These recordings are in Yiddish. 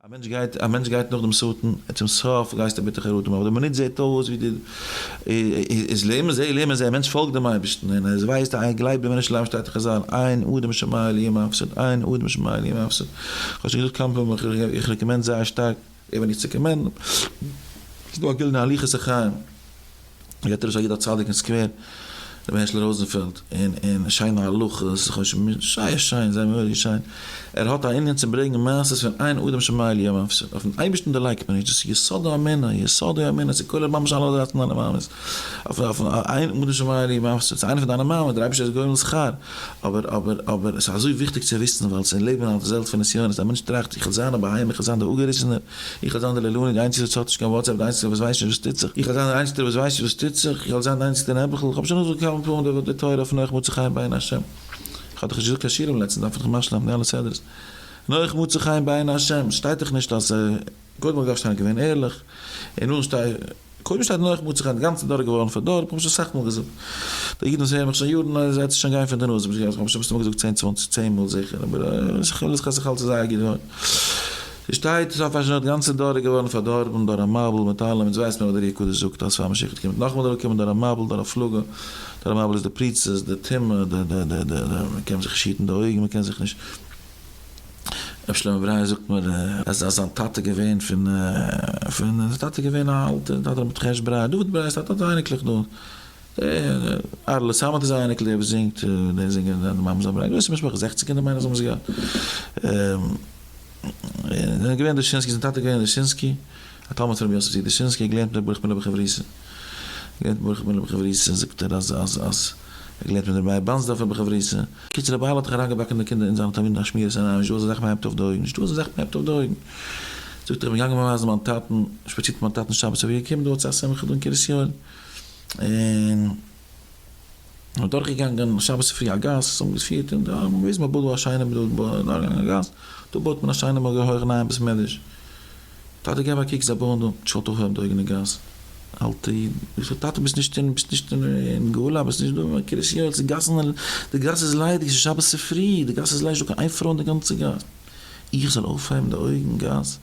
א מענטש גייט, א מענטש גייט נאך דעם שטן, און צום סוף גייסטו ביטער חרטה האבן, אבער די מינוט זעט אויס ווי די, איז לעבן זה לעבן זה, א מענטש פאלגט דעם אייבערשטן, און ער ווייסט אז ער גלייבט באמונה שלימה שטייט אין חזל, אין אדם שומע לי ומפסיד, אין אדם שומע לי ומפסיד, איך האב שוין געזאגט כמה פעמים, איך recommend זייער שטארק, איך בין נישט צו recommend ן, ס'איז דא א גליון הליכות החיים. גייט ארויס א איד א צדיק אין סקווער, רבי הערשל ראזענפעלד, און און שיינע הלכות, זייער שיין, זייער מורא'דיג שיין, ער האט א ענין צו ברענגען מעשות פון אין אדם שומע לי ומפסיד, אויפן אייבערשטן דערלייגט מען נישט, דאס איז יסוד האמונה, יסוד האמונה, ס'איז כולל ממש אלע דרייצן אני מאמין'ס, אויף אויף אין אדם שומע לי ומפסיד, ס'איז איינע פון די אני מאמין, דער אייבערשטער איז גומל שכר, אבער אבער אבער עס איז אזוי וויכטיג צו וויסן, ווייל ס'איז לעבן אין א וועלט פון נסיונות, א מענטש טראכט איך וועל זיין א בהמה, איך וועל זיין דער אפגעריסענער, איך וועל זיין דער לעלוניק, די איינציגסטע וואס האט נישט קיין WhatsApp, די איינציגסטע וואס ווייסט נישט וואס טוט זיך, איך וועל זיין דער איינציגסטער וואס ווייסט נישט וואס טוט זיך, איך וועל זיין דער איינציגסטער נעבעכל, איך האב שוין נאכגעזאגט כמה פעמים די תורה אויף נח מצא חן בעיני השם, איך האב דאך נישט געזאגט קיין שיעורים לעצטנס, דארף איך דאך משלים די אלע סדרות, נח מצא חן בעיני השם, שטייט דאך נישט אז קודם האט גאפשטיין געווען ערליך, און נאכדעם שטייט. קודם שטייט נח מצא חן, די גאנצע דור איז געווארן פארדארבן, כ'האב שוין אסאך מאל געזאגט, די אידן וואס הערן מיך שוין יארן אז זיי שוין גיין פון די נאז, כ'האב שוין מסתמא געזאגט צען צוואנציג צען מאל זיכער, אבער איך האלט ס'איז זייער גוט געווארן. ס'שטייט סוף פרשת נח די גאנצע דור איז געווארן פארדארבן, דור המבול מיט אלעם, אונז ווייסט מיר וואס דער אר"י הקדוש זאגט אז פאר משיח וועט קומען נאכאמאל דארף קומען דור המבול, דור הפלגה, דור המבול איז די פריצות, די טומאה, די די די די מ'קען זיך נישט היטן די אויגן, מ'קען זיך נישט. רבי שלמה ברייער זאגט מיר אז זיין טאטע געווען פון פון זיין טאטע געווען א אלטע טאטע רבי מרדכי הערש ברייער דוד ברייער'ס טאטע האט אייניקלעך דא אהרלע סאמעט איז א אייניקל דער וואס זינגט דער זינגער די מאמע זאל ברייער גרויסע משפחה זעכציק קינדער מיין איך זיי האבן עס געהאט געווען דושינסקי זיין טאטע געווען דושינסקי א תלמיד פון רבי יוסף צבי דושינסקי געלערנט מיט רבי ברוך מילער בחברותא געלערנט מיט ברוך מילער בחברותא זאגט ער אז אז אז ער געלערנט מיט רבי מאיר באנסדארפער בחברותא. קיצור רבי אהרן האט דאך אריינגעבאקען די קינדער אין זיינע תלמידים א שמירת עיניים, נישטא אזא זאך מען הייבט אויף די אויגן, נישטא אזא זאך מען הייבט אויף די אויגן. זאגט ער איך בין געגאנגען ווייזן מיין טאטן, שפאצירט מיט מיין טאטן שבת אבי געקומען דא צו א שמחה דא אין קרית יואל, און מ'איז דורך געגאנגען שבת צופרי א גאס, זיי האבן געפירט און מ'האט געוויזן מ'בויט דא א שיינע דורכגעגאנגען א גאס, דא בויט מען א שיינע הויכע נייע בית מדרש. טאטע געב א קוק זיי בויען דא, נישט געוואלט אויפהייבן די אויגן אין גאס, אלטע איד, איך זאג טאטע ביסט נישט אין ביסט נישט אין גאולה ביסט נישט דא אין קרית יואל ס'איז גאסן די גאס איז ליידיג ס'איז שבת צופרי די גאס איז ליידיג נישטא קיין איין פרוי אין די גאנצע גאס, איך זאל אויפהייבן די אויגן אין גאס,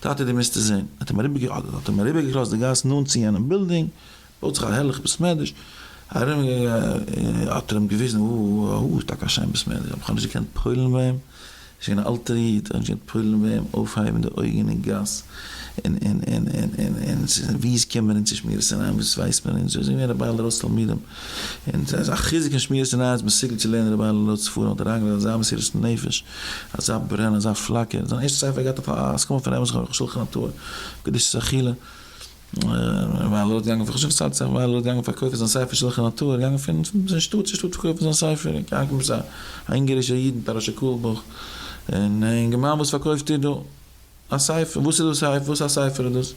טאטע דו מוזט עס זען, האט אים אריבער האט אים אריבערגעקראסט די גאס נאנט צו יענעם בילדינג, בויט זיך א הערליכע בית מדרש, ארום האט ער אים געוויזן, אוי איז טאקע א שיין בית מדרש, אבער כ'האב נישט געקענט פועל'ן ביי אים, איז געווען א אלטער איד, כ'האב נישט געקענט פועל'ן ביי אים, אויפהייבן די אויגן אין גאס, און און און און און און ווי איז קומט מען אונז צו שמירת עיניים, וואס ווייסט מען אונז, אזוי איז געווען רבי אהר'לע ראטה'ס תלמידים, און ס'איז א חיזוק אין שמירת עיניים, איז מסוגל צו לערנען רבי אהר'לע ראטה'ס ספרים, האט אריינגעלייגט אזא מסירות נפש, אזא ברען, אזא פלאקער, זיין ערשטע ספר האט געהאט א הסכמה פון רבי זכרונו לברכה, שלחן הטהור, קדושת אכילה. ווייל ער האט געגאנגען פאר חשוב'ע צייט ווייל ער האט געגאנגען פארקויפן זיין ספר שלחן הטהור ער געגאנגען פון פון שטאט צו שטאט פארקויפן זיין ספר און געגאנגען מיט א אונגארישער איד מיט א ראש הקהל בוך און אינגערמאן וואס פארקויפט איר דא א ספר וואס איז דאס ספר וואס א ספר איז דאס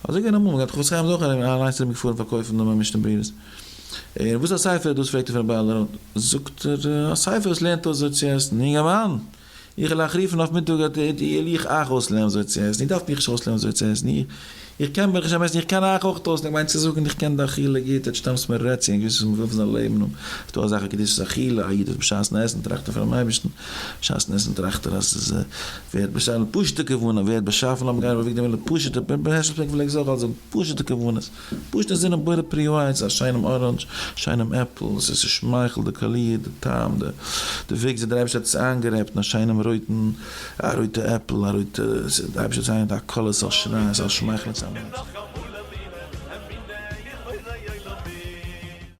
אזוי געווען אמאל מ'גייט חפץ חיים איז אויך אליינס ארום געפארן פארקויפן דעם משנה ברורה'ס און וואס א ספר איז דאס פרעגט ער פון רבי אהרן זאגט ער א ספר וואס לערנט אויס אזוי צו עסן אינגערמאן איך וועל אייך רופן אויף מיטאג אט וועל איך אייך אויסלערנען וויאזוי צו עסן, איר דארפט מיך נישט אויסלערנען וויאזוי צו עסן, איך קען ברוך השם עסן, איך קען אייך אויך אויסלערנען, כ'מיין צו זאגן איך קען די אכילה גוט, עטס שטאמטס מיר רעדט צו ענק וויסן וואס מ'וויל פון זיין לעבן, און ס'דא אזא זאך ווי קדושת אכילה, א איד וואס בשעת'ן עסן טראכט ער פונעם אייבערשטן, בשעת'ן עסן טראכט ער אז ס'איז ווערט באשאפן, פשוט'ע כוונה, ווערט באשאפן, לאמיר גיין אויף די וועג פשוט'ע, ר' הערשל פלעגט אויך אלץ זאגן, פשוט'ע כוונות. פשוט אין זינען בורא פרי העץ, א שיינעם orange, שיינעם עפל, עס איז שמייכלט די קאליר, די טעם, די די וועג וויאזוי דער אייבערשטער האט עס איינגערעפט אין א שיינעם רויטן, א רויטע עפל, א רויטע, דער אייבערשטער האט עס איינגערעפט א קאליר, עס זאל שרייען, עס זאל שמייכלען צו א מענטש.